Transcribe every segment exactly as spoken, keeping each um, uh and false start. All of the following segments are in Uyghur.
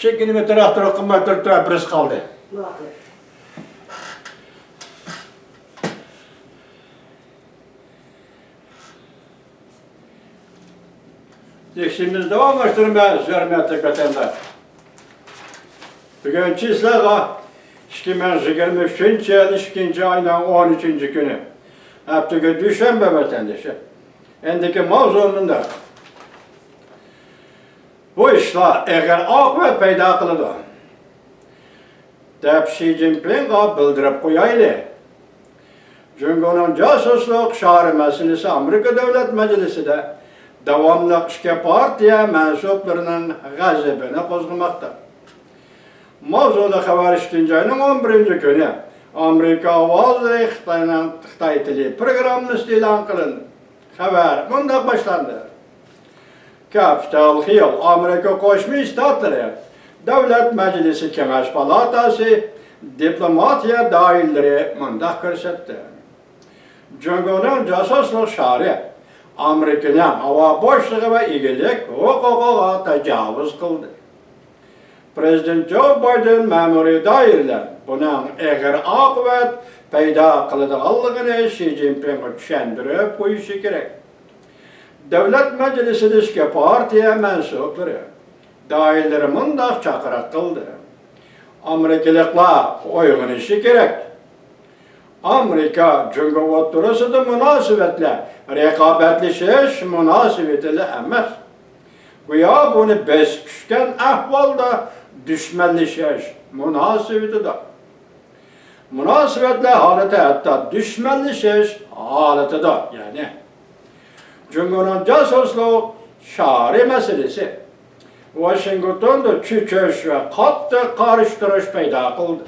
چېكىنىمۇ تىراختۇر قىلماي تۇرۇپ تۇرۇپ بىرسى قالدى. نېكىشىمىزنى داۋاملاشتۇرىمەن، ھۆرمەتلىك ۋەتەنداش. بۈگۈن چىسلاغا ئىككى مىڭ يىگىرمە ئۈچىنچى يىل ئىككىنچى ئاينىڭ ئون ئۈچىنچى كۈنى. ھەپتىگە دۈشەنبە ۋەتەندىشى. ئەمدىكى ماۋزۇ مۇنداق. بۇ ئىشلار ئېغىر ئاقىۋەت پەيدا قىلىدۇ، دەپ شى جىنپىڭغا بىلدۈرۈپ قويايلى. جۇڭگونىڭ جاسۇسلۇق شارى مەسىلىسى ئامېرىكا دۆلەت مەجلىسىدە داۋاملىق ئىككى پارتىيە مەنسۇپلىرىنىڭ غەزىپىنى قوزغىماقتا. ماۋزۇلۇق خەۋەر ئىككىنچى ئاينىڭ ئون بىرىنچى كۈنى ئامېرىكا ئاۋازى خىتاينىڭ خىتاي تىلى پروگراممىسىدا ئېلان قىلىندى. خەۋەر مۇنداق باشلاندى. كاپىتال خىل ئامېرىكا قوشما شتاتلىرى دۆلەت مەجلىسى كېڭەش پالاتاسى دىپلوماتىيە دائىرىلىرى مۇنداق كۆرسەتتى. جۇڭگونىڭ جاسۇسلۇق شارى ئامېرىكىنىڭ ھاۋا بوشلۇقى ۋە ئىگىلىك ھوقۇقىغا تاجاۋۇز قىلدى. پرېزىدېنت جو بايدېن مەمۇرىي دائىرىلەر بۇنىڭ ئېغىر ئاقىۋەت پەيدا قىلىدىغانلىقىنى شى جىنپىڭغا چۈشەندۈرۈپ قويۇشى كېرەك. دۆلەت مەجلىسىدىكى پارتىيە مەنسۇپلىرى، دائىرىلىرى مۇنداق چاقىرىق قىلدى: ئامېرىكىلىقلار ئويغىنىشى كېرەك. ئامېرىكا جۇڭگو ئوتتۇرىسىدا مۇناسىۋەتلەر رىقابەتلىشىش مۇناسىۋىتىلا ئەمەس، گويا بۇنى بېسىپ چۈشكەن ئەھۋالدا دۈشمەنلىشىش مۇناسىۋىتىدۇر. مۇناسىۋەتلەر ھالىتى ھەتتا دۈشمەنلىشىش ھالىتىدۇر. يەنى جۇڭگونىڭ جاسۇسلۇق شارى مەسىلىسى ۋاشىنگتوندا چۆچۈش ۋە قاتتىق قارشى تۇرۇش پەيدا قىلدى.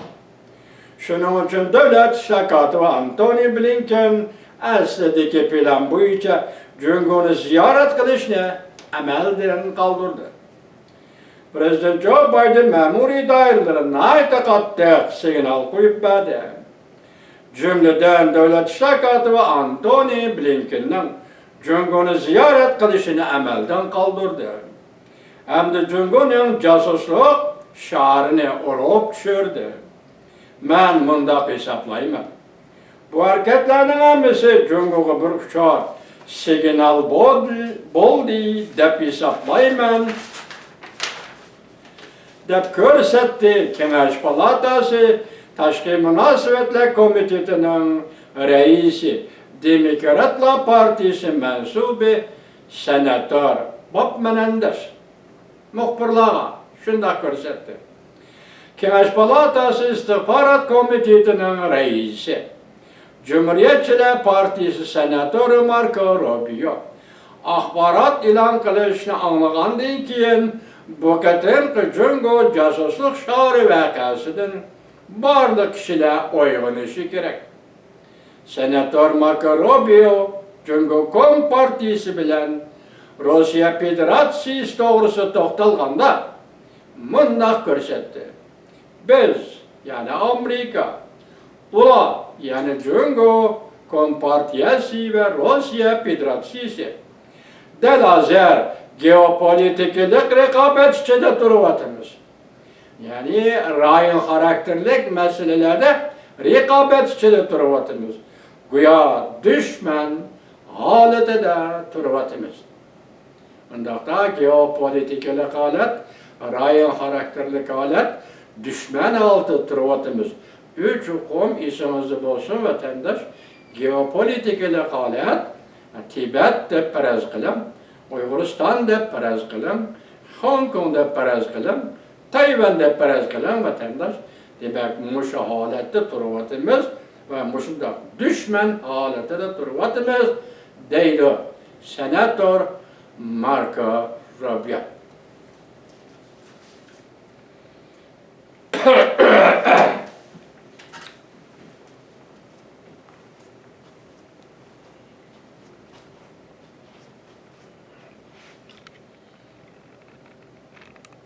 شۇنىڭ ئۈچۈن دۆلەت ئىشلار كاتىپى ئانتونى بلىنكېن ئەسلىدىكى پىلان بويىچە جۇڭگونى زىيارەت قىلىشنى ئەمەلدىن قالدۇردى. پرېزىدېنت جو بايدېن مەمۇرىي دائىرىلىرى ناھايىتى قاتتىق سىگنال قويۇپ بەردى. جۈملىدىن دۆلەت ئىشلار كاتىپى ئانتونى بلىنكېننىڭ جۇڭگونى زىيارەت قىلىشىنى ئەمەلدىن قالدۇردى ھەمدە جۇڭگونىڭ جاسۇسلۇق شارىنى ئۇرۇپ چۈشۈردى. مەن مۇنداق ھېسابلايمەن، بۇ ھەرىكەتلەرنىڭ ھەممىسى جۇڭگوغا بىر ئۇچۇر سىگنال بول-، بولدى دەپ ھېسابلايمەن، دەپ كۆرسەتتى كېڭەش پالاتاسى تاشقى مۇناسىۋەتلەر كومىتېتىنىڭ رەئىسى، دېموكراتلار پارتىيىسى مەنسۇبى سېناتور بوب مېنېندېز. مۇخبىرلارغا شۇنداق كۆرسەتتى. كېڭەش پالاتاسى ئىستىخبارات كومىتېتىنىڭ رەئىسى، جۇمھۇرىيەتچىلەر پارتىيىسى سېناتورى ماركو روبىيو ئاخبارات ئېلان قىلىشنى ئاڭلىغاندىن كېيىن، بۇ قېتىمقى جۇڭگو جاسۇسلۇق شارى ۋەقەسىدىن بارلىق كىشىلەر ئويغىنىشى كېرەك. سېناتور ماركو روبىيو جۇڭگو كومپارتىيىسى بىلەن روسىيە فېدېراتسىيىسى توغرىسىدا توختالغاندا مۇنداق كۆرسەتتى: بىز، يەنى ئامېرىكا، ئۇلار، يەنى جۇڭگو كومپارتىيىسى ۋە روسىيە فېدېراتسىيىسى دەل ھازىر گېئوپولىتىكىلىق رىقابەت ئىچىدە تۇرۇۋاتىمىز. يەنى رايون خاراكتېرلىك مەسىلىلەردە رىقابەت ئىچىدە تۇرۇۋاتىمىز. گويا دۈشمەن ھالىتىدە تۇرۇۋاتىمىز. ئۇنداقتا گېئوپولىتىكىلىق ھالەت، رايون خاراكتېرلىك ھالەت، دۈشمەن ھالىتىدە تۇرۇۋاتىمىز. ئۈچ ئۇقۇم ئېسىڭىزدە بولسۇن، ۋەتەنداش، گېئوپولىتىكىلىق ھالەت، تىبەت دەپ پەرەز قىلىڭ، ئۇيغۇرىستان دەپ پەرەز قىلىڭ، خوڭكوڭ دەپ پەرەز قىلىڭ، تەيۋەن دەپ پەرەز قىلىڭ، ۋەتەنداش. دېمەك، مۇشۇ ھالەتتە تۇرۇۋاتىمىز ۋە مۇشۇنداق دۈشمەن ھالىتىدە تۇرۇۋاتىمىز، دەيدۇ سېناتور ماركو روبىيو.